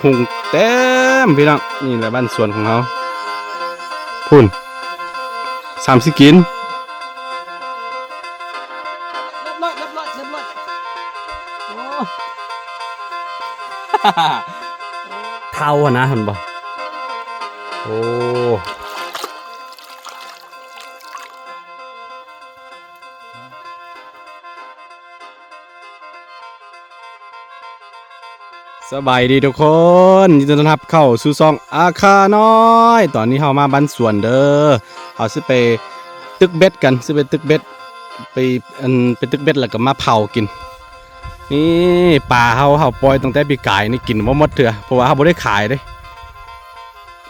ຮຸ່ງເຕັມພີ່ນ້ອງ. ນີ້ແຫຼະບ້ານສວນຂອງເຮົາ ພຸ້ນ ສາມສີ່ກິນ. ເຂົ້າຫັ້ນນະ ເຫັນບໍ່? ໂອ້ ສະບາຍດີທຸກຄົນ ຍິນດີຕ້ອນຮັບເຂົ້າສູ່ຊ່ອງອາຄານ້ອຍ. ຕອນນີ້ເຮົາມາບ້ານສວນເດີ ເຮົາຊິໄປຕຶກເບັດກັນ ຊິໄປຕຶກເບັດ ໄປ ອັນ ໄປຕຶກເບັດແລ້ວກໍມາເຜົາກິນ. ນີ້ປາເຮົາ ເຮົາປ່ອຍຕັ້ງແຕ່ປີກາຍນີ້ ກິນບໍ່ໝົດເທື່ອ ເພາະວ່າເຮົາບໍ່ໄດ້ຂາຍເດ້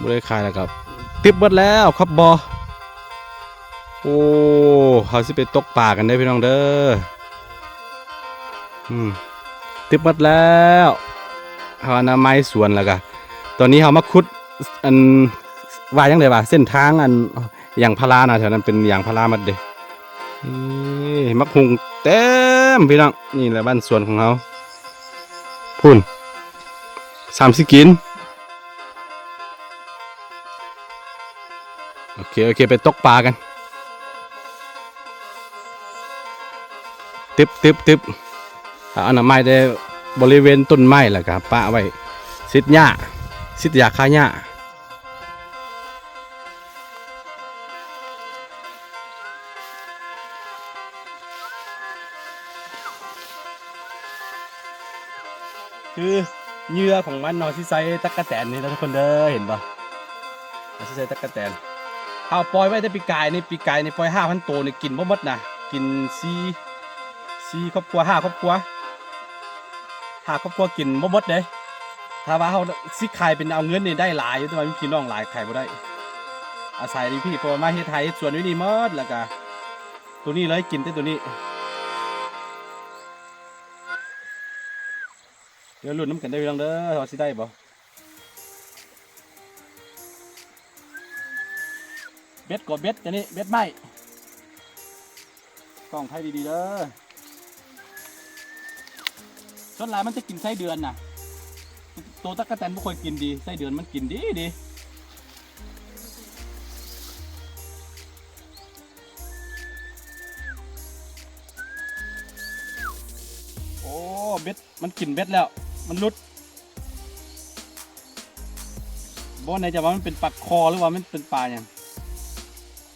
ບໍ່ໄດ້ຂາຍ ແລ້ວກໍຕິບເບິດແລ້ວຄັບບໍ່. ໂອ້ ເຮົາຊິໄປຕົກປາກັນເດີພີ່ນ້ອງເດີ. ອືມ ຕິບໝົດແລ້ວ ເຮົາອະນາໄມສວນ ແລ້ວກະຕອນນີ້ເຮົາມາຂຸດ ອັນ ວ່າຈັ່ງໃດວະ ເສັ້ນທາງ ອັນ ຢາງພາລານະ ແຖວນັ້ນເປັນຢາງພາລາໝົດເດ້. ນີ້ໝາກຫຸ່ງເຕັມພີ່ນ້ອງ. ນີ້ແຫຼະບ້ານສວນຂອງເຮົາ ພຸ້ນ ສາມສີ່ກິນ. ໂອເຄ ໂອເຄ ໄປຕົກປາກັນ. ຕຶບ ຕຶບ ຕຶບ ອະນາໄມແຕ່ບໍລິເວນຕົ້ນໄມ້ ແລ້ວກະປະໄວ້ ສີດຫຍ້າ ສີດຢາຂ້າຫຍ້າ. ຄືເຫຍື່ອຂອງມັນເນາະ ຊິໃສ່ຕັກກະແຕນນີ້ນະທຸກຄົນເດີ ເຫັນບໍ່? ຊິໃສ່ຕັກກະແຕນ ເຮົາປ່ອຍໄວ້ແຕ່ປີກາຍນີ້ ປີກາຍນີ້ປ່ອຍຫ້າພັນໂຕນີ້ ກິນບໍ່ໝົດນະ ກິນສີ່ ສີ່ຄອບຄົວ ຫ້າຄອບຄົວ ຫ້າຄອບຄົວກິນບໍ່ໝົດເດ້. ຖ້າວ່າເຮົາຊິຂາຍເປັນເອົາເງິນນີ້ໄດ້ຫຼາຍຢູ່ ແຕ່ວ່າມີພີ່ນ້ອງຫຼາຍຂາຍບໍ່ໄດ້ ອາໄສຢູ່ພີ້ ເພາະວ່າມາເຮັດໄຮ່ເຮັດສວນຢູ່ນີ້ໝົດ ແລ້ວກະໂຕນີ້ເລີຍ ກິນແຕ່ໂຕນີ້. ດຽວລຸ້ນນຳກັນເດີພີ່ນ້ອງເດີ ວ່າຊິໄດ້ບໍ່? ເບັດກໍເບັດ ອັນນີ້ເບັດໄມ້ ກ້ອງຖ່າຍດີໆເດີ. ສ່ວນຫຼາຍມັນຈະກິນໄສ້ເດືອນນະ ໂຕຕັກກະແຕນບໍ່ຄ່ອຍກິນດີ ໄສ້ເດືອນມັນກິນດີໆ. ໂອ້ ເບັດ ມັນກິນເບັດແລ້ວ ມັນຫຼຸດ. ບໍ່ແນ່ໃຈວ່າມັນເປັນປາຄໍ ຫຼືວ່າມັນເປັນປາຫຍັງ.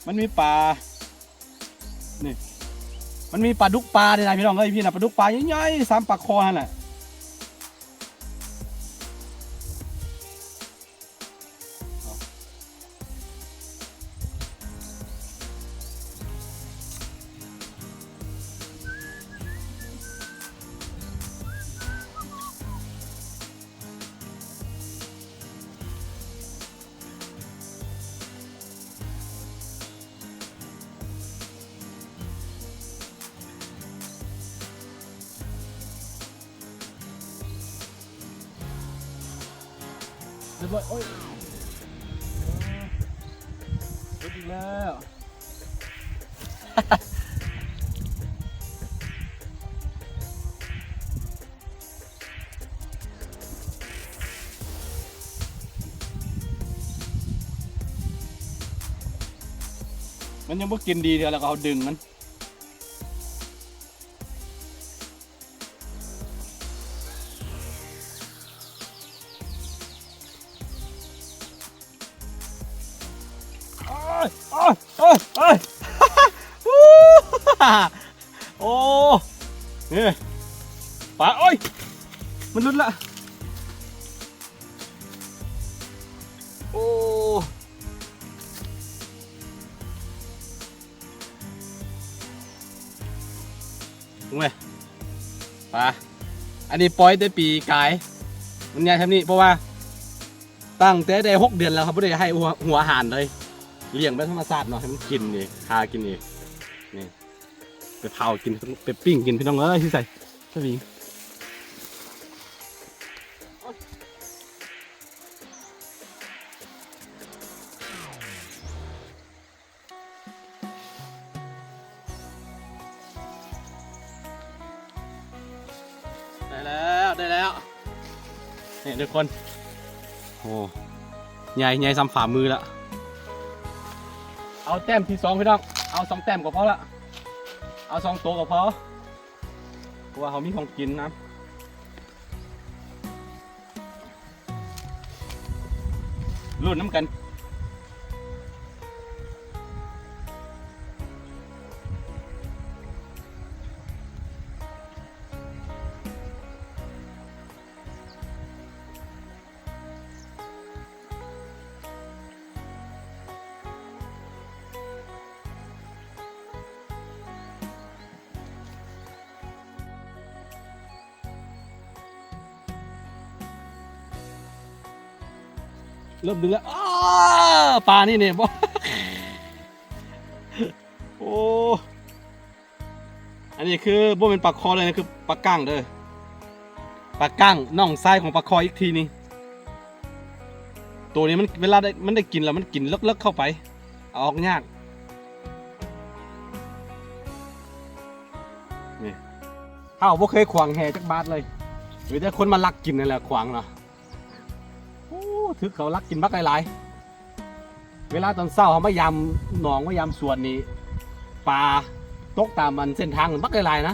ມັນມີປາ ນີ້ ມັນມີປາດຸກປ່ານີ້ນະພີ່ນ້ອງເອີຍ ພີ້ນະ ປາດຸກປ່າໃຫຍ່ໆ ສ່ຳປາຄໍຫັ້ນແຫຼະ. ຮຽບຮ້ອຍ ໂອ້ຍ ຫຼຸດອີກແລ້ວ. ມັນຍັງບໍ່ກິນດີເທື່ອ ແລ້ວກໍເຮົາດຶງມັນ. ໂອ້ຍ ໂອ້ຍ ໂອ້ຍ ໂອ້ຍ ໂອ້ ນີ້ ປາ ໂອ້ຍ ມັນຫຼຸດລະ ໂອ້. ເບິ່ງແມ ປາ ອັນນີ້ປ່ອຍແຕ່ປີກາຍ ມັນໃຫຍ່ສ່ຳນີ້ ເພາະວ່າຕັ້ງແຕ່ໄດ້ຫົກເດືອນແລ້ວ ເຮົາບໍ່ໄດ້ໃຫ້ຫົວ ຫົວອາຫານເລີຍ ລ້ຽງແບບທຳມະຊາດເນາະ ໃຫ້ມັນກິນເອງ ຫາກິນເອງ. ນີ້ ໄປເຜົາກິນ ໄປປີ້ງກິນ ພີ່ນ້ອງເອີຍ ຊິໃສ່ສະວິງ. ໄດ້ແລ້ວ ໄດ້ແລ້ວ ນີ້ທຸກຄົນ ໂອ້ ໃຫຍ່ ໃຫຍ່ສ່ຳຝ່າມືລະ. ເອົາແຕ້ມທີສອງພີ່ນ້ອງ ເອົາສອງແຕ້ມກໍພໍລະ ເອົາສອງໂຕກໍພໍ ເພາະວ່າເຮົາມີຂອງກິນນຳ. ລຸ້ນນຳກັນ. ເລີ່ມດຶງແລ້ວ. ອ້າ ປານີ້ນີ້ບໍ່ ໂອ້ ອັນນີ້ຄືບໍ່ແມ່ນປາຄໍເລີຍ ນີ້ຄືປາກ້າງເດີ ປາກ້າງ ນ້ອງຊາຍຂອງປາຄໍອີກທີໜຶ່ງ. ໂຕນີ້ມັນ ເວລາໄດ້ ມັນໄດ້ກິນແລ້ວ ມັນກິນເລິກໆເຂົ້າໄປ ເອົາອອກຍາກ. ນີ້ ເຮົາບໍ່ເຄີຍຂວາງແຫຈັກບາດເລີຍ ມີແຕ່ຄົນມາລັກກິນນັ້ນແຫຼະຂວາງເນາະ. ໂອ້ ຖືກເຂົາລັກກິນບັກຫຼາຍໆ. ເວລາຕອນເຊົ້າເຮົາມາຢາມໜອງ ມາຢາມສວນນີ້ ປາຕົກຕາມອັນເສັ້ນທາງບັກຫຼາຍໆນະ.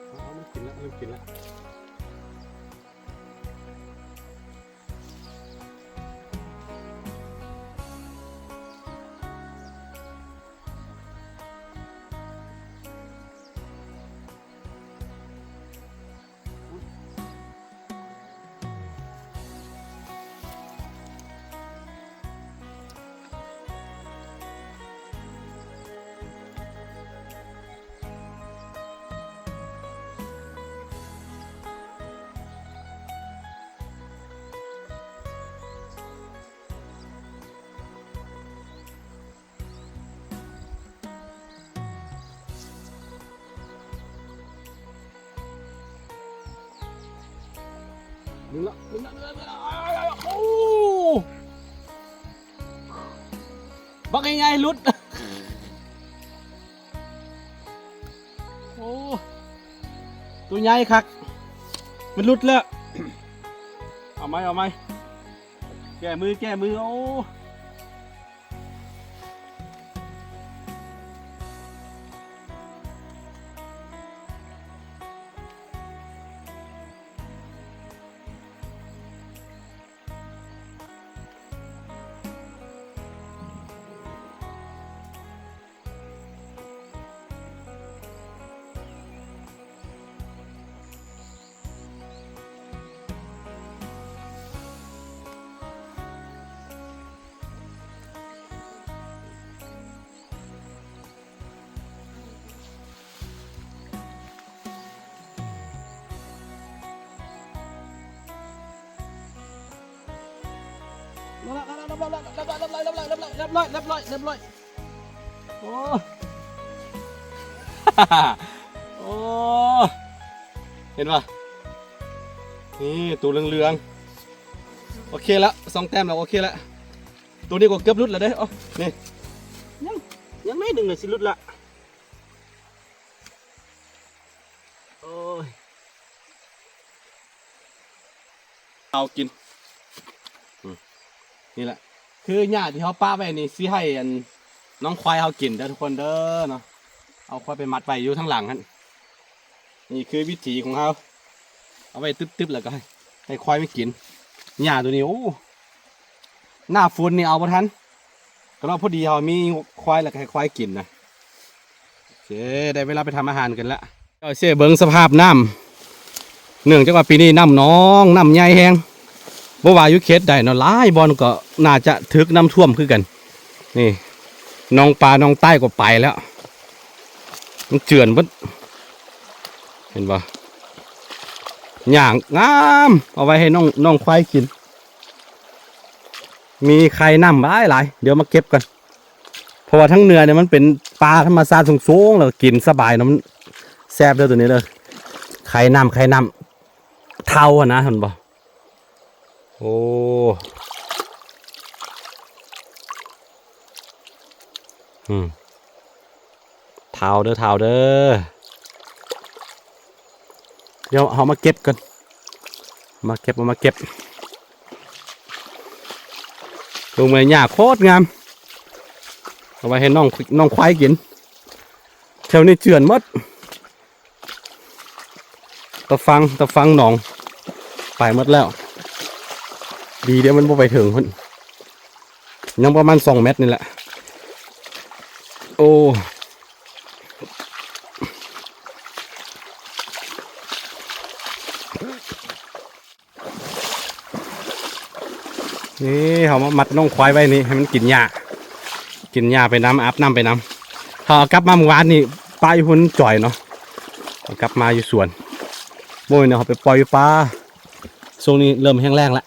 ເອົາ ມັນກິນລະ ມັນກິນລະ. ດຶງລະ ດຶງລະ ດຶງລະ ດຶງລະ ໂອ້ ບັກໃຫຍ່ໆ ຫຼຸດ. ໂອ້ ຕົວໃຫຍ່ຄັກ ມັນຫຼຸດແລ້ວ. ເອົາໃໝ່ ເອົາໃໝ່ ແກ້ມື ແກ້ມື. ໂອ້. ຮຽບຮ້ອຍ ຮຽບຮ້ອຍ ຮຽບຮ້ອຍ ຮຽບຮ້ອຍ. ໂອ້ ໂອ້ ເຫັນບໍ່ ນີ້ ໂຕເຫຼືອງໆ. ໂອເຄລະ ສອງແຕ້ມລະ ໂອເຄລະ. ໂຕນີ້ກໍເກືອບຫຼຸດລະເດ້. ໂອ້ ນີ້ ຍັງ ຍັງໜ້ອຍໜຶ່ງລະ ຊິຫຼຸດລະ. ໂອ້ຍ ເອົາກິນ ອືມ ນີ້ແຫຼະ ຄືຫຍ້າທີ່ເຮົາປະໄວ້ນີ້ ຊິໃຫ້ອັນ ນ້ອງຄວາຍເຮົາກິນເດີທຸກຄົນເດີເນາະ. ເອົາຄວາຍໄປມັດໄວ້ຢູ່ທາງຫຼັງຫັ້ນ. ນີ້ຄືວິຖີຂອງເຮົາ ເອົາໄວ້ຕຶບໆ ແລ້ວກໍໃຫ້ ໃຫ້ຄວາຍມັນກິນຫຍ້າໂຕນີ້. ໂອ້ ໜ້າຝົນນີ້ເອົາບໍ່ທັນ ກໍເນາະ ພໍດີເຮົາມີຄວາຍ ແລ້ວກໍໃຫ້ຄວາຍກິນນະ. ໂອເຄ ໄດ້ເວລາໄປທຳອາຫານກັນລະ. ເຈົ້າເຊເບິ່ງສະພາບນ້ຳ ເນື່ອງຈາກວ່າປີນີ້ນ້ຳໜອງ ນ້ຳໃຫຍ່ແຮງ ບໍ່ວ່າຢູ່ເຂດໃດເນາະ ຫຼາຍບ່ອນກໍໜ້າຈະຖືກນ້ຳຖ້ວມຄືກັນ. ນີ້ ໜອງປາ ໜອງໃຕ້ກໍໄປແລ້ວ. ມັນເຈື່ອນເບິດ ເຫັນບໍ່? ຫຍ້າງາມ ເອົາໄວ້ໃຫ້ນ້ອງ ນ້ອງຄວາຍກິນ. ມີໄຂ່ນ້ຳຫຼາຍໆ ດຽວມາເກັບກ່ອນ ເພາະວ່າທາງເໜືອນີ້ມັນເປັນປ່າທຳມະຊາດສູງໆ ແລ້ວກໍກິນສະບາຍເນາະ ມັນແຊບເດີໂຕນີ້ເດີ ໄຂ່ນ້ຳ ໄຂ່ນ້ຳເທົາຫັ້ນນະ ເຫັນບໍ່? ໂອ້ ອືມ ເທົາເດີ ເທົາເດີ ດຽວເຮົາມາເກັບກ່ອນ ມາເກັບ ເອົາມາເກັບ ລົງມາ ຫຍ້າໂຄດງາມ ເອົາໄວ້ໃຫ້ນ້ອງ ນ້ອງຄວາຍກິນ ແຖວນີ້ເຈື່ອນໝົດ ຕາຝັ່ງ ຕາຝັ່ງໜອງ ໄປໝົດແລ້ວ ດີເດ້ມັນບໍ່ໄປເຖິງພຸ້ນ ຍັງປະມານສອງແມັດນີ້ແຫຼະ ໂອ້ ນີ້ເຮົາມາມັດນ້ອງຄວາຍໄວ້ນີ້ ໃຫ້ມັນກິນຫຍ້າ ກິນຫຍ້າໄປນຳ ອາບນ້ຳໄປນຳ ເຮົາເອົາກັບມາມື້ວານນີ້ ປະຢູ່ພຸ້ນຈ່ອຍເນາະ ເອົາກັບມາຢູ່ສວນ ມື້ນີ້ເຮົາໄປປ່ອຍຢູ່ປ່າ ຊ່ວງນີ້ເລີ່ມແຫ້ງແລ້ງລະ